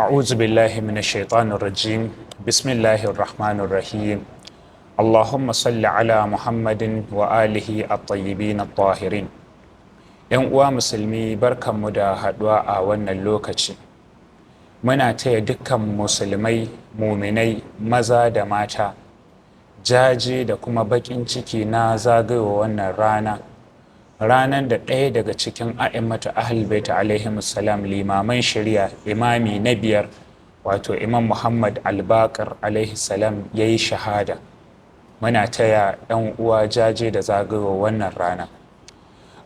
أعوذ بالله من الشيطان الرجيم. بسم الله الرحمن الرحيم. اللهم صل على محمد وآله الطيبين الطاهرين. ‘Yan uwa musulmi, barkanmu da haɗuwa a wannan lokaci. Muna taya dukkan musulmai muminai maza da mata jaje da kuma baƙin ciki na zagayowa wannan rana, ranar da ɗaya daga cikin a'immatu ahlul bait alaihi salam, limaman shari'a, imami na biyar, wato Imam Muhammad Albaqir alaihi salam, ya yi shahada. Muna taya 'yan uwa jaje da zagayowa wannan rana.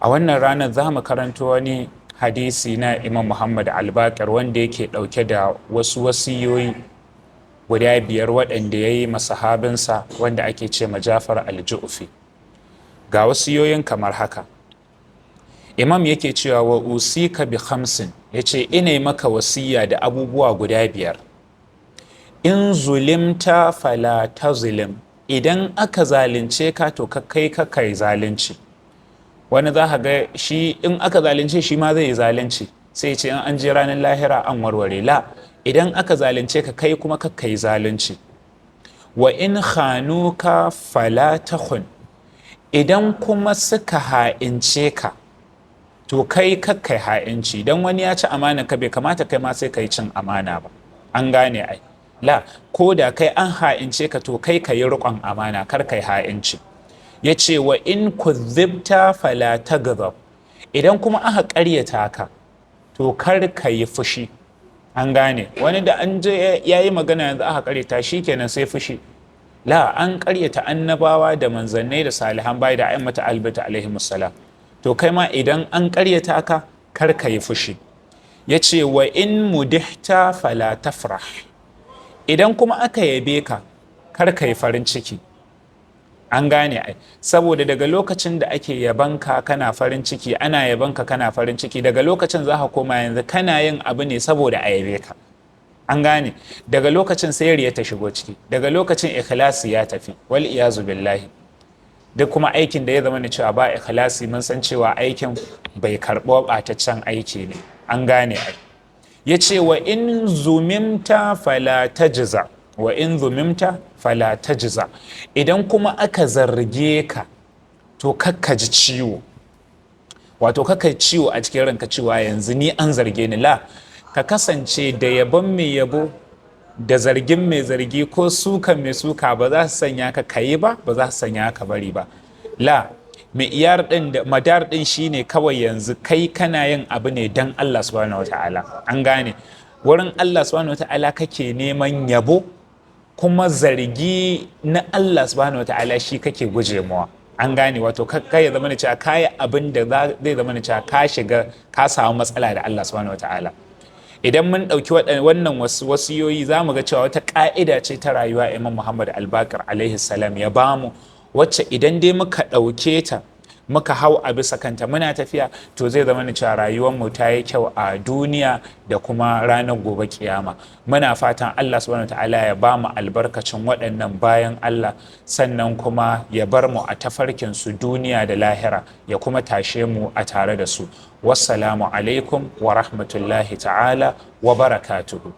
A wannan ranar za mu karanto wani hadisi na Imam Muhammad Albaqir wanda yake ɗauke da wasu wasiyoyi guda biyar waɗanda ya yi masahabinsa wanda ake ce ma Jafar Aljufi. Ga wasiyoyin kamar haka. Imam yake cewa: "Wa usika bi khamsin", ya ce ina maka wasiya da abubuwa guda biyar. "In zulimta fala tazlim", idan aka zalunce ka, to ka kai ka kai zalunci. Wani za ka ga shi in aka zalunce shi ma zai yi zalunci, sai ce in an je ranar lahira an warware. La, idan aka zalunce ka, kai kuma ka kai zalunci. "Wa in khanuka fala takhun", idan kuma suka ha'ince ka, to kai kakkai ha'inci. Don wani ya ci amana ka, bai kamata kai ma sai ka yi cin amana ba. An gane ai. La, ko da kai an ha'ince ka, to kai ka yi riƙon amana, kar kai ha'inci. Ya ce: "Wa in kuzzibta fala taghdab", idan kuma aka ƙaryata ka, to kar ka yi fushi. An gane? Wani da an je ya yi magana yanzu aka ƙaryata shi, kenan sai fushi. La, an ƙaryata annabawa da manzannai da salihan bayi da a'immatu ahlul bait alaihi salam, to kai ma idan an ƙaryata ka, kar ka yi fushi. Ya ce: "Wa in mudihta fala tafrah", idan kuma aka yabe ka, kar ka yi farin ciki. An gane ai. Saboda daga lokacin da ake yabanka kana farin ciki, ana yabanka kana farin ciki, daga lokacin za ka koma yanzu kana yin abu ne saboda a yabe ka. An gane? Daga lokacin sai riya ta shigo ciki, daga lokacin ikhlasi ya tafi, wal iyazu billahi. Duk kuma aikin da ya zama cewa ba ikhlasi, mun san cewa aikin bai karɓo, ɓataccen aiki ne. An gane ai. Ya ce: "Wa in zumimta fala tajza", wa in zumimta fala tajza, idan kuma aka zarge ka, to kakka ji ciwo, wato kakka ciwo a cikin ranka cewa yanzu ni an zarge ni. La, ka kasance da yabon mai yabo da zargin mai zargi ko sukan mai suka ba za su sanya ka kayi ba, ba za su sanya ka bari ba. La, mai iyar din da madar din shine kawai yanzu kai kana yin abu ne dan Allah subhanahu wataala. An gane? Wurin Allah subhanahu wataala kake neman yabo, kuma zargi na Allah subhanahu wataala shi kake guje mawa. An gane? Wato kai ya zama da cewa kayi abin da zai zama da cewa ka shiga, ka samu matsala da Allah subhanahu wataala. Idan mun ɗauki wannan wasu wasiyoyi, za mu ga cewa wata ƙa'ida ce ta rayuwa Imam Muhammad Albaqir alaihi salam ya bamu, wacce idan dai muka ɗauke ta muka hau a bisa kanta muna tafiya, to zai zama ni cewa rayuwar mu ta yi kyau a duniya da kuma ranar gobe kiyama. Muna fatan Allah subhanahu ta'ala ya ba mu albarkacin waɗannan bayan Allah, sannan kuma ya bar mu a tafarkin su duniya da lahira, ya kuma tashe mu a tare da su. Wassalamu alaikum wa rahmatullahi ta'ala wa barakatuhu.